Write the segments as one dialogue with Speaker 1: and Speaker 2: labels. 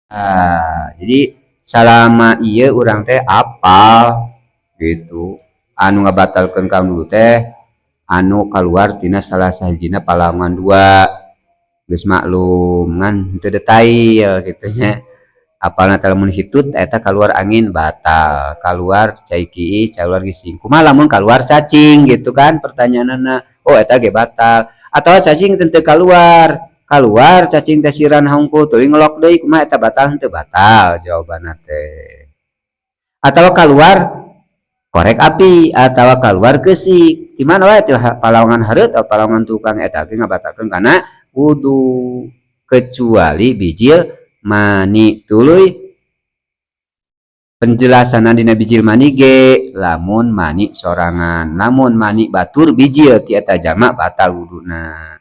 Speaker 1: Nah, jadi salama ieu urang teh apal gitu anu ngabatalkeun ka wudu teh anu kaluar tina salah sahijina palawangan dua geus maklum ngan henteu detail kitu nya. Apalna teh lamun hitut eta kaluar angin batal, kaluar cai kiih, kaluar gising. Kumaha lamun kaluar cacing gitu kan pertanyaanna. Oh eta ge batal. Atawa cacing teu kaluar, kaluar cacing teh siran hungkul tuluy ngelok deui kumaha eta batal henteu batal jawabanna teh. Atawa kaluar korek api atawa kaluar keusik. Di mana wae teh palawangan hareut atau palawangan tukang eta ge ngabatalkeun kana wudu kecuali bijil mani. Tuluy penjelasanan dina bijil mani ge lamun mani sorangan, lamun mani batur bijil ti eta jama batal wuduna.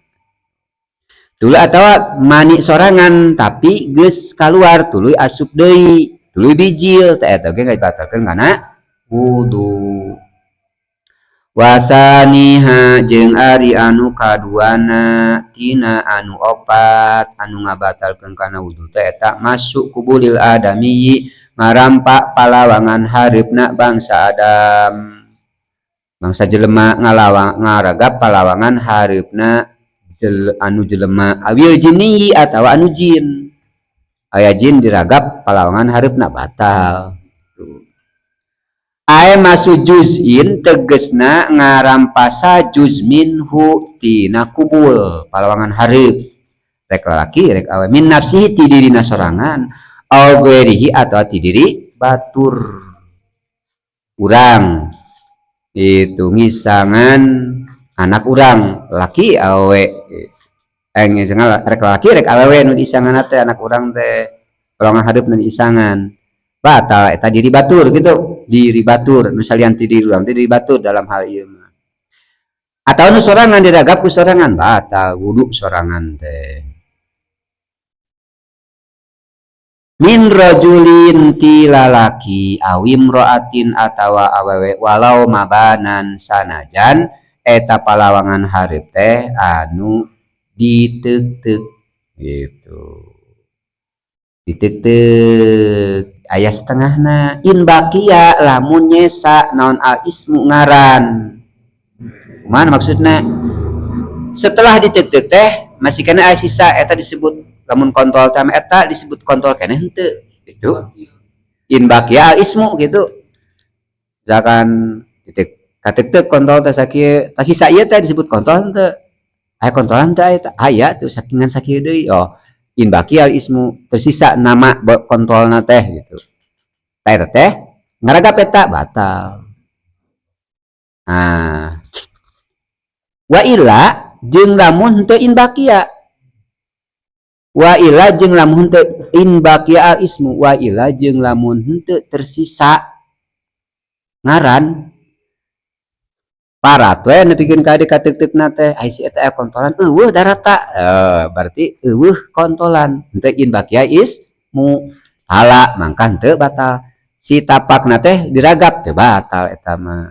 Speaker 1: Tuluy atawa mani sorangan tapi geus kaluar tuluy asup deui, tuluy bijil teh eta ge ngabatalkeun kana wudu. Wasaniha jeung ari anu kaduana tina anu opat anu ngabatalkeun kana wudu teh eta masuk kubulil adami ngarampak palawangan hareupna bangsa Adam. Bangsa jelema ngalawang ngaragap palawangan hareupna anu jelema awil jinni atawa anu jin. Aya jin diragap palawangan hareupna batal. Ae masu juz'in tegesna ngarampasa juz minhu tina kubul palawangan hareup rek lalaki rek awe min nafsihi ti dirina sorangan au ghairihi atawa ti diri batur urang itu ngisangan anak urang laki awe ngisangan rek lalaki rek awewe nu diisangan teh anak urang teh palawangan hareup nu diisangan batal eta diri batur gitu, diri batur nu salian ti diri urang teh diri batur dalam hal ieu mah. Atawa nu sorangan diragap ku sorangan batal wudu sorangan teh. Min rajulin ti lalaki awim roatin atawa awewe walau mabanan sanajan eta palawangan hareup teh anu diteuk-teuk gitu. Diteuk-teuk aya setengahna in bakia lamun nyesa naon al ismu ngaran. Kumaha maksudna? Setelah diteuk-teuk teh masih kena aya sisa eta disebut lamun kontol teh eta disebut kontol keneh henteu gitu. In bakia al ismu gitu. Misalkan titik kateuk-teuk kontol teh sakieu, tah sisa ieu teh disebut kontol henteu. Aya kontolan teh eta aya tuh sakingan sakieu deui. Oh, in bakia al ismu tersisa nama kontolna teh gitu. Tah eta teh ngaragap eta batal. Nah, wa illa jeung lamun henteu in bakia. Wa illa jeung lamun henteu in bakia al ismu wa illa jeung lamun henteu tersisa ngaran parat we nepikeun ka dieu kateuk-teukna teh ai si eta aya kontolan eueuh darata. Berarti eueuh kontolan henteu in bakia ismu tala mangka henteu batal si tapakna teh diragap teu batal eta mah.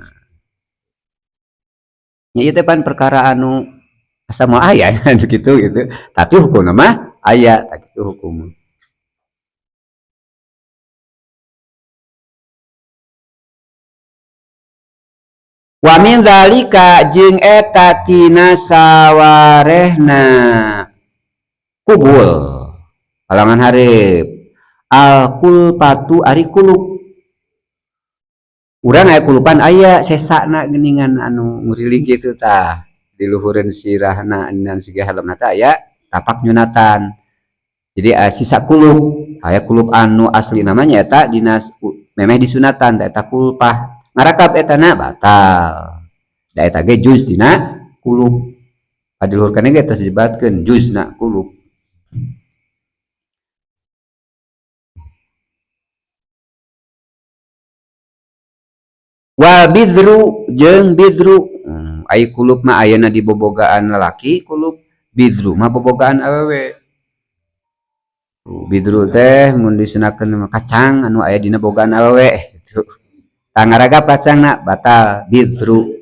Speaker 1: Nya ieu teh pan perkara anu asa moal aya gitu gitu tapi hukumna mah aya tah kitu hukumna. Wa min zalika jeung eta tina sawarehna kubul kalangan hareup al kulpatu ari kulub urang aya kulupan aya sesana geuningan anu nguriling kitu tah di luhureun sirahna dan siga halemna teh aya tapak nyunatan jadi sisa kulub aya kulub anu asli namanya eta dina memeh disunatan eta kulpah ngarakap etana batal da eta ge juz dina kulub adiluhurkeun ge tos disebatkeun juzna kulub. Wal bidru jeung bidru ai kulub mah ayeuna dibobogaan lalaki kulub bidru mah bobogaan awewe. Bidru teh mun disunatkeun kacang anu aya dina bogaan awewe gitu. Tangaragap kacangna batal bidru.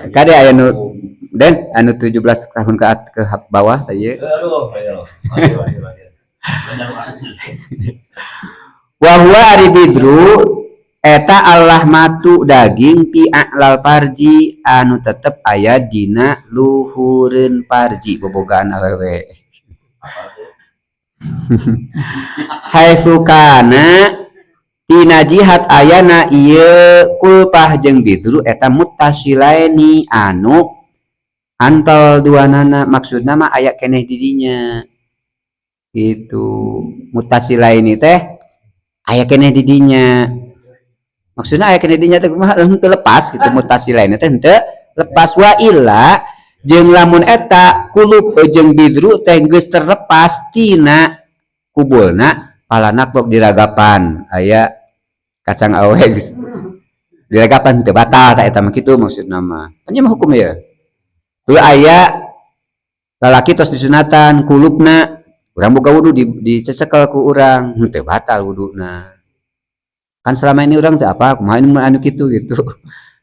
Speaker 1: Kade aya nu Dan anu 17 tahun ke bawah teh.
Speaker 2: Aduh, ayo. Ayo, ayo, ayo.
Speaker 1: Wa huwa ari bidru eta allahmatu daging fi a'lal parji anu tetep aya dina luhureun parji bobogaan awewe. Haitsu kana tina jihat ayana ieu kulpah jeung bidru eta muttasilaini anu antel duanana, maksudna mah aya keneh didinya gitu. Muttasilaini teh aya keneh didinya, maksudna aya keneh didinya teh kumaha, henteu lepas gitu. Muttasilaini teh henteu lepas. Wa illa jeung lamun eta kulub jeung bidru teh geus terlepas tina kubulna, palanak kok diragapan aya kacang awe geus diragapan teu batal ta eta mah, kitu maksudna mah. Nya mah hukum ya. Tuluy aya lalaki tos disunatan kulupna, urang boga wudu dicecekel ku urang, henteu batal wuduna. Kan selama ini urang teh apa kumaha ini anu kitu gitu.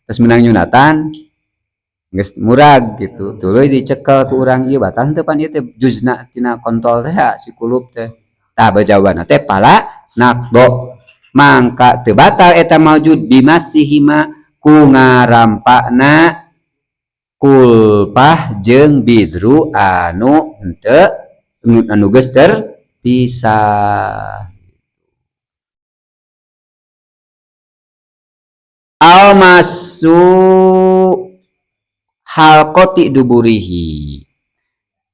Speaker 1: Terus menang nyunatan geus murag gitu. Tuluy dicekel ku urang ieu batal henteu pan ieu teh juzna tina kontol teh si kulup teh. Tah bajawana teh pala nakdo mangka teu batal eta maujud bimasihima ku ngarampakna kulpah jeung bidru anu henteu anu geus terpisah. Almasu halqati duburihi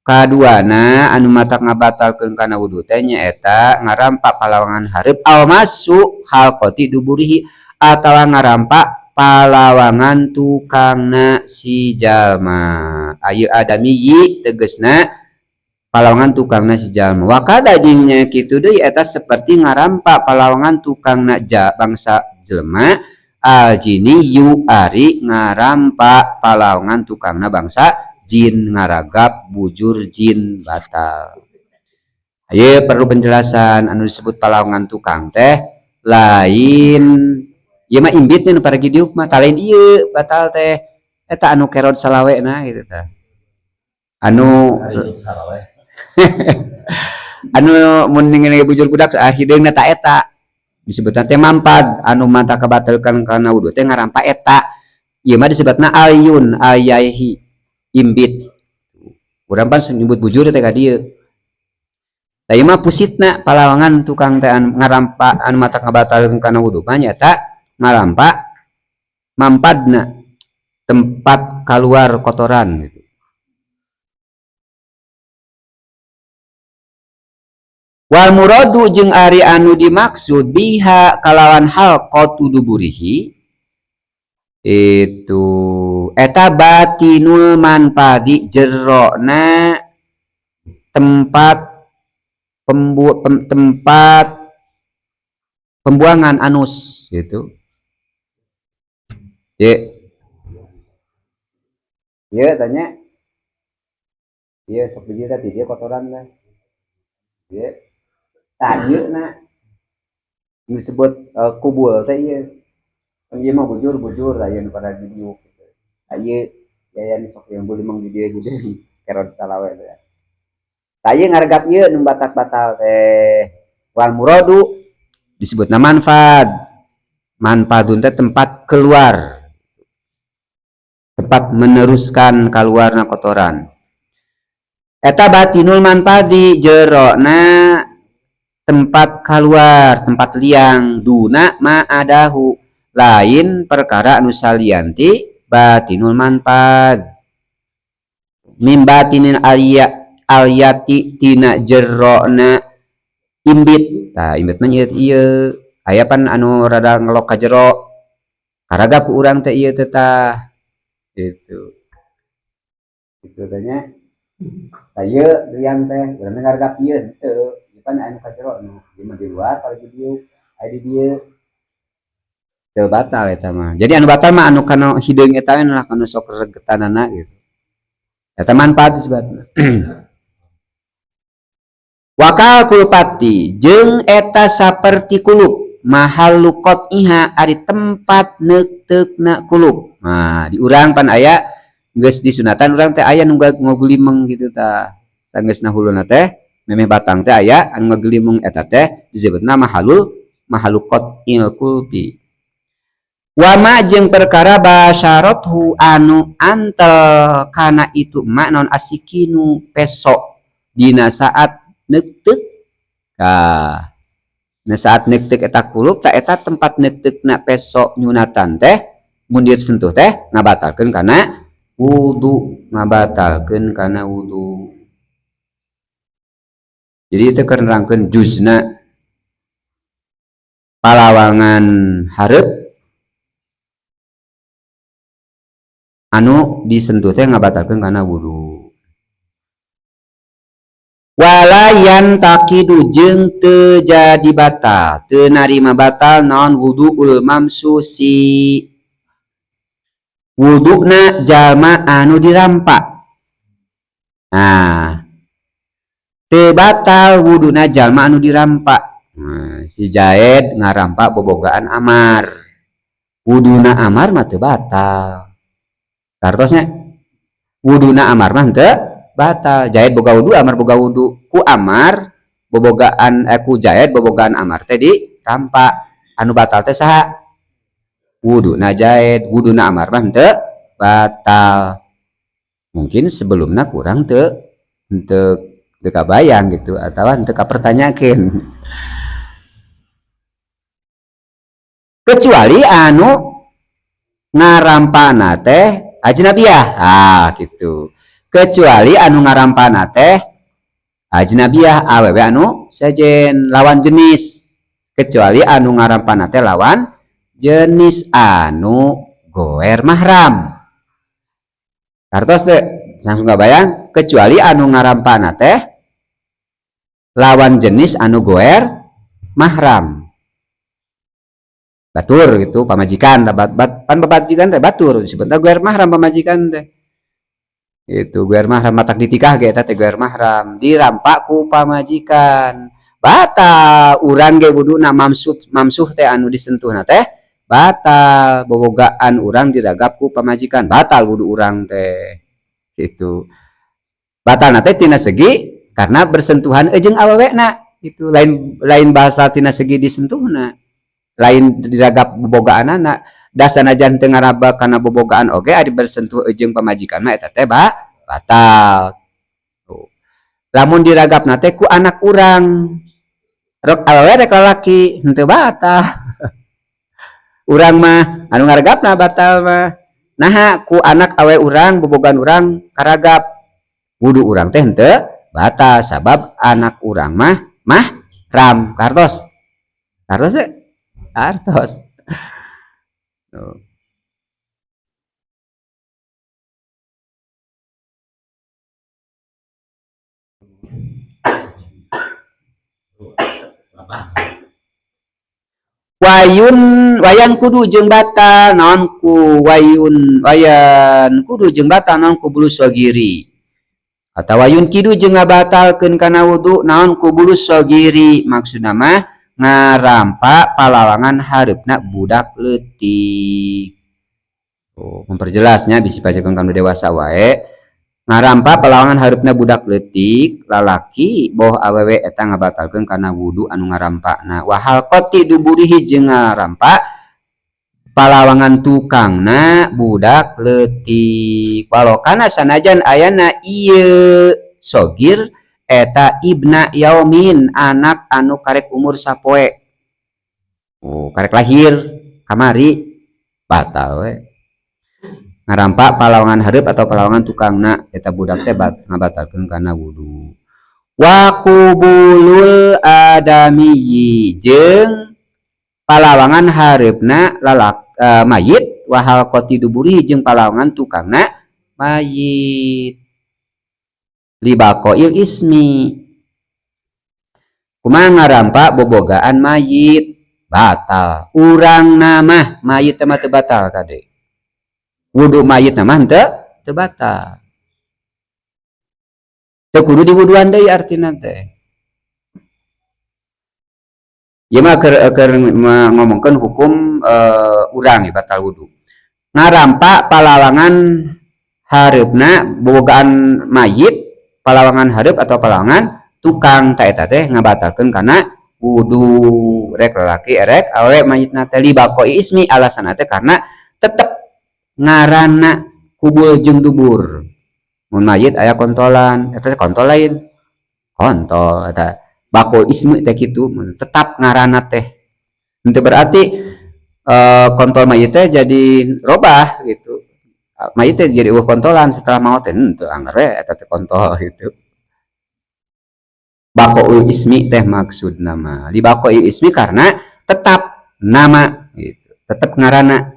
Speaker 1: kaduana anu matak ngabatalkeun kana wudu teh nyaeta ngarampak palawangan hareup almasu halqati duburihi atawa ngarampak palawangan tukangna si jalma. Ayeuna adami tegesna palawangan tukangna si jalma. Wakada jeung nya kitu deui eta seperti ngarampak palawangan tukangna bangsa jelema aljini yu ari ngarampak palawangan tukangna bangsa jin, ngaragap bujur jin batal. Ayeuna perlu penjelasan anu disebut palawangan tukang teh lain ieu mah imbitnya nu paragi diuk mah talain ieu batal teh eta anu kerod salawena gitu tah. Anu anu mun ningali bujur budak hideungna ta eta disebutna teh mampad anu mata kabatalkeun kana wudu teh ngarampa eta. Ieu mah disebutna ayun ayahi imbit. Urang pan nyebut bujur teh ka dieu. Tah ieu mah pusitna palawangan tukang teh anu ngarampa anu mata kabatalkeun kana wudu mah nyaeta ngarampa mampadna tempat keluar kotoran gitu. Wal muradu jeung ari anu dimaksud biha kalawan halqatu duburihi itu eta batinul manfadi jerona tempat tempat pembuangan anus gitu. Ye. Ye tanya. Ye sok biji tadi dia kotoran lah. Ye. Tah ieu na disebut kubul teh ieu. Kan ieu mah bujur-bujur aya nu pada didiuk gitu. Tah ieu yayan sok yang boleh mang di dieu gede kerod salawe teh. Tah ieu ngaregap ieu nu batak-batal teh. Wal muradu disebutna manfaat. Manfaatun teh tempat keluar, tempat meneruskan keluarna kotoran. Eta batinul manfadi jerona tempat keluar, tempat liang duna ma'adahu lain perkara anu salianti batinul manfaat. Mim batinin aliyati tina jerona imbit. Tah imbit mah ieu ieu aya pan anu rada ngelok ka jero karagap ku urang teh ieu teh tah gitu. Gitu tanya. Tah ieu liang teh urang ngaragap ieu henteu. Ieu pan anu ka jero nu ieu mah di luar kalau di dieu aya di dieu. Teu batal eta mah. Jadi anu batal mah anu kana hideung eta we lah kanu sok regetanana gitu. Eta manfaat disebutna. Wakal kulpati jeung eta saperti kulub mahal lukot iha ari tempat neukteukna kulub. Nah, di urang pan aya Geus disunatan urang teh aya nu ngagulimeng gitu tah. Sanggeusna huluna teh memeh batang teh aya anu ngagulimeng eta teh disebutna mahalul mahalukot il kulpi. Wama jeung perkara basyarothu anu antel kana itu ma non asikinu peso dina saat neuteuk. Tah, na saat neuteuk eta kulub ta eta tempat neuteukna peso nyunatan teh mun disentuh teh ngabatalkeun kana wudu, ngabatalkeun kana wudu. Jadi itu keur nerangkeun juzna palawangan hareup anu disentuh teh ngabatalkeun kana wudu. Wala yantaqidu jeung teu jadi batal, teu narima batal naon wuduul mamsusi. Wuduna jalma anu dirampa. Nah, teu batal wuduna jalma anu dirampa. Nah, si Jaed ngarampa bobogaan Amar. Wuduna Amar mah teu batal. Kartosnya wuduna Amar mah teu batal. Jaed boga wudu, Amar boga wudu. Ku Amar bobogaan ku Jaed bobogaan Amar teh dirampa. Anu batal teh saha? Wuduna Jaed, wuduna Amar mah teu batal. Mungkin sebelumna kurang teu teu teu kabayang gitu atawa teu kapertanyakeun. Kecuali anu ngarampana teh ajnabiyah. Ah gitu. Kecuali anu ngarampana teh ajnabiyah awewe anu sejen lawan jenis. Kecuali anu ngarampana teh lawan jenis anu goer mahram. Kartos teh langsung gak bayang, kecuali anu ngarampana teh lawan jenis anu goer mahram. Batur gitu pamajikan, pan pamajikan teh batur disebutna goer mahram pamajikan teh. Itu goer mahram matak ditikah ge eta teh goer mahram dirampak ku pamajikan. Batal urang ge wuduna mamsuh, mamsuh teh anu disentuhna teh batal, bobogaan urang diragap ku pamajikan batal wudu urang teh. Gitu. Batalna teh tina segi karena bersentuhan jeung awewena itu lain lain bahasa tina segi disentuhna. Lain diragap bobogaanana, da sanajan teu ngaraba kana bobogaan oge ari bersentuh jeung pamajikan mah eta teh batal. Tuh. Lamun diragapna teh ku anak urang. Rek awewe rek lalaki henteu batal. Urang mah anu ngaragapna batal mah. Naha ku anak awe urang bobogaan urang karagap. Wudu urang teh henteu batal sabab anak urang mah mahram. Kartos. Kartos teh? Kartos. Tuh. Wayun wayan kudu jeung batal naon ku wayun wayan kudu jeung batal naon ku bulu sogiri atawa wayun kidu jeung ngabatalkeun kana wudu naon ku bulu sogiri maksudna mah ngarampa palawangan hareupna budak leutik. Oh, memperjelasnya bisi pajekeun kanu dewasa wae. Ngarampa palawangan hareupna budak leutik lalaki boh awewe eta ngabatalkeun kana wudu anu ngarampana. Wa halqati duburihi jeung ngarampa palawangan tukangna budak leutik. Walokana sanajan ayana ieu sogir eta ibna yaumin anak anu karek umur sapoe. Oh, karek lahir kamari batal we. Ngarampa palawangan hareup atau palawangan tukangna eta budak teh ngabatalkeun kana wudu. Wa qubulul adamiyyi jeung palawangan hareupna lalak mayit wa halqati duburi jeung palawangan tukangna mayit. Libaqail ismi kumaha ngarampa bobogaan mayit batal. Urang mah mayit teh mah teu batal kade. Wudu mayit mah teu batal. Teu kudu diwuduan deui artina teh. Ieu mah keur ngomongkeun hukum urang batal wudu. Ngarampa palawangan Hareupna bobogaan mayit palawangan hareup atau palawangan tukang ta eta teh ngabatalkeun kana wudu rek lalaki erek awewe mayitna teh li baqai ismi alasanna teh karena tetep ngaranna kubul jeung dubur. Mun mayit aya kontolan eta teh kontol lain kontol eta baqo ismi teh kitu tetap ngaranna teh. Henteu berarti kontol mayit teh jadi robah gitu. Mayit teh jadi eueuh kontolan setelah maot teh henteu angger we eta teh kontol gitu. Baqaul ismi teh maksudna mah. Li baqail ismi karena tetap nama gitu, tetap ngaranna.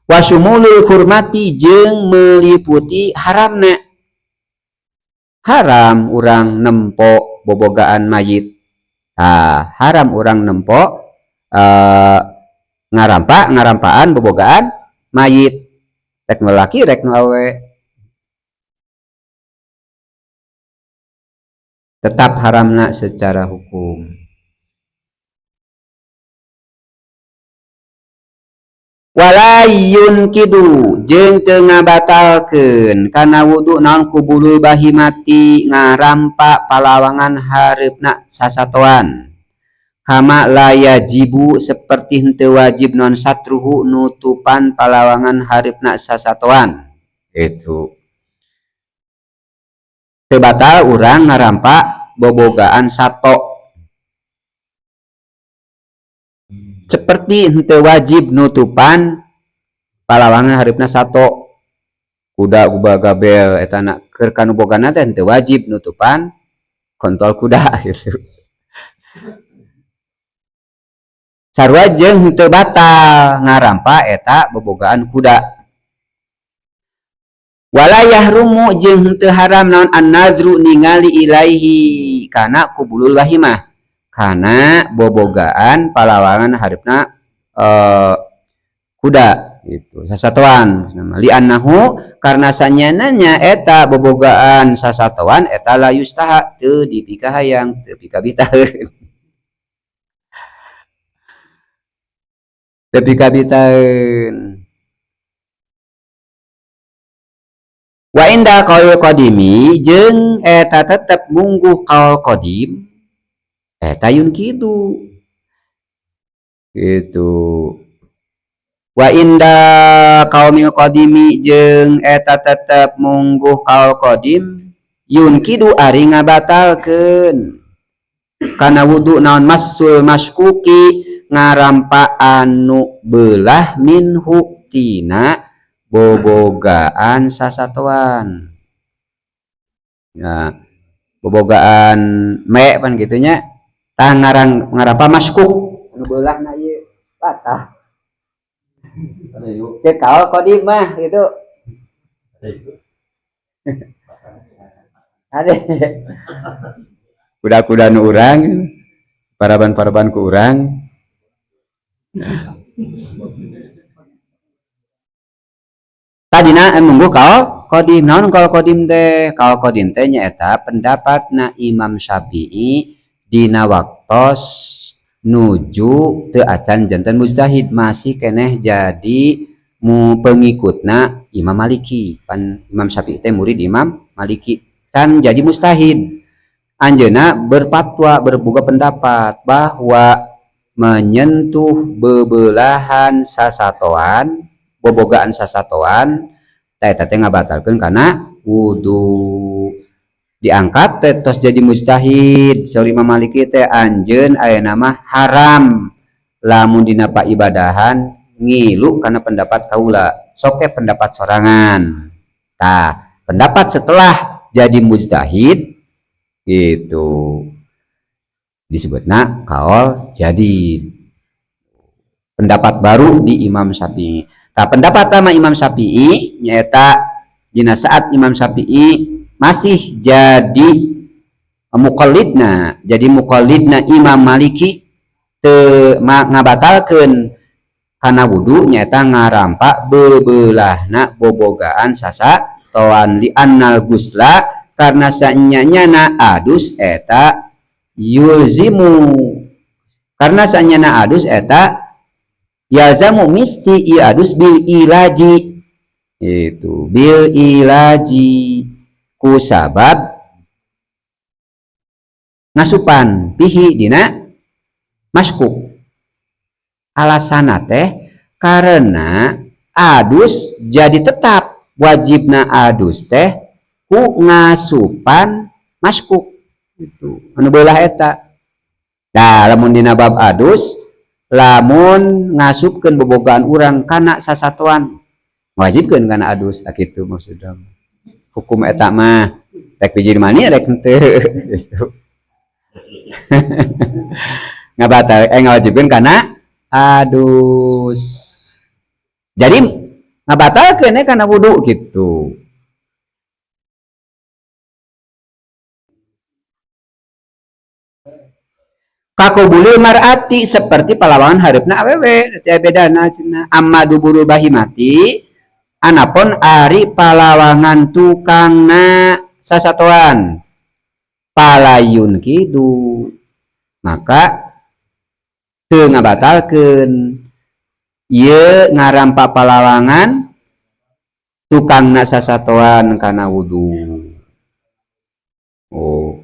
Speaker 1: Wa syumulul hurmati jeung meliputi haramna. Haram urang nempo bobogaan mayit. Tah, haram urang nempo ngarampaan bobogaan mayit. Rek nu laki rek nu awe. Tetap haramna secara hukum. Wala yunkidu jeung teu ngabatalkeun kana wudu naon kubulul bahimati ngarampa palawangan hareupna sasatoan. Kama la yajibu seperti henteu wajib non satruhu nutupan palawangan hareupna sasatoan. Itu teu batal urang ngarampa bobogaan sato. Seperti henteu wajib nutupan palawangan hareupna sato. Kuda kuba gabel eta na keur kanu bogana teh henteu wajib nutupan kontol kuda gitu. Sarua jeung henteu batal ngarampa eta bobogaan kuda. Wala yahrumu jeung henteu haram naon an-nadru ningali ilaihi kana kubulul bahimah. Kana bobogaan palawangan hareupna kuda gitu sasatoan li annahu karena sanyananya eta bobogaan sasatoan eta la yustaha teu dipikahayang teu pikabitaheun. Teu pikabitaheun. Wa inda qaul qadimi jeung eta tetep mungguh qaul qadim eta yunkidu gitu. Wa inda qaumil qadimi jeung eta tetep mungguh qaul qadim yunkidu ari ngabatalkeun kana wudu naon masul maskuki ngarampa anu beulah minhu tina bobogaan sasatoan. Ya, bobogaan me pan gitunya tah ngarampa maskuk anu beulahna ieu patah. Cek kaol qadim mah gitu. Ade. Kuda-kuda nu urang, paraban-paraban ku urang. Tadina nunggu kaol qadim. Naon kaol qadim teh? Kaol qadim teh nyaeta pendapatna Imam Syafi'i dina waktos nuju teu acan janten mujtahid masih keneh jadi mu pengikutna Imam Maliki. Pan Imam Syafi'i teh murid Imam Maliki can jadi mujtahid. Anjeunna berfatwa berbuka pendapat bahwa menyentuh bebelahan sasatoan bobogaan sasatoan teh eta teh ngabatalkeun kana wudu. Diangkat teh tos jadi mujtahid saur Imam Maliki teh anjeun ayeuna mah haram lamun dina paibadahan ngilu kana pendapat kaula sok ke pendapat sorangan. Tah pendapat setelah jadi mujtahid gitu disebutna kaol jadi pendapat baru di Imam Syafi'i. Tah pendapat sama Imam Syafi'i nyaeta dina saat Imam Syafi'i masih jadi muqallidna, jadi muqallidna Imam Maliki teu ngabatalkeun kana wudu nyaeta ngarampa bebeulahna bobogaan sasatoan li annal gusla karena sanyana adus eta yulzimu karena sanyana adus eta Yalzamu misti ieu adus bil ilaji itu bil ilaji ku sabab ngasupan pihi dina maskuk. Alasana teh karena adus jadi tetap wajibna adus teh ku ngasupan maskuk itu anu beulah eta. Nah, lamun dina bab adus lamun ngasupkeun bobogaan urang kana sasatoan wajibkeun kana adus, tak kitu maksudna. Hukum eta mah rek bijil mani rek henteu gitu. Ngabatal ngawajibkeun kana adus. Jadi ngabatalkeun kana wudu gitu. Kakubulil mar'ati seperti palawangan hareupna awewe teu bedana cenah. Amma duburul bahimati anapun ari palawangan tukangna sasatoan palayun kidu maka teu ngabatalkeun ieu ngarampa palawangan tukangna sasatoan kana wudu. Oh.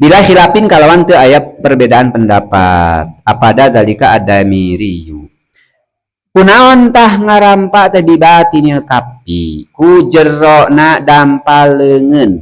Speaker 1: Bila khilafin kalawan teu aya perbedaan pendapat apada zalika adamiriyu kunaon tah ngarampa teh dibatinil kapi ku jerona dampal leungeun.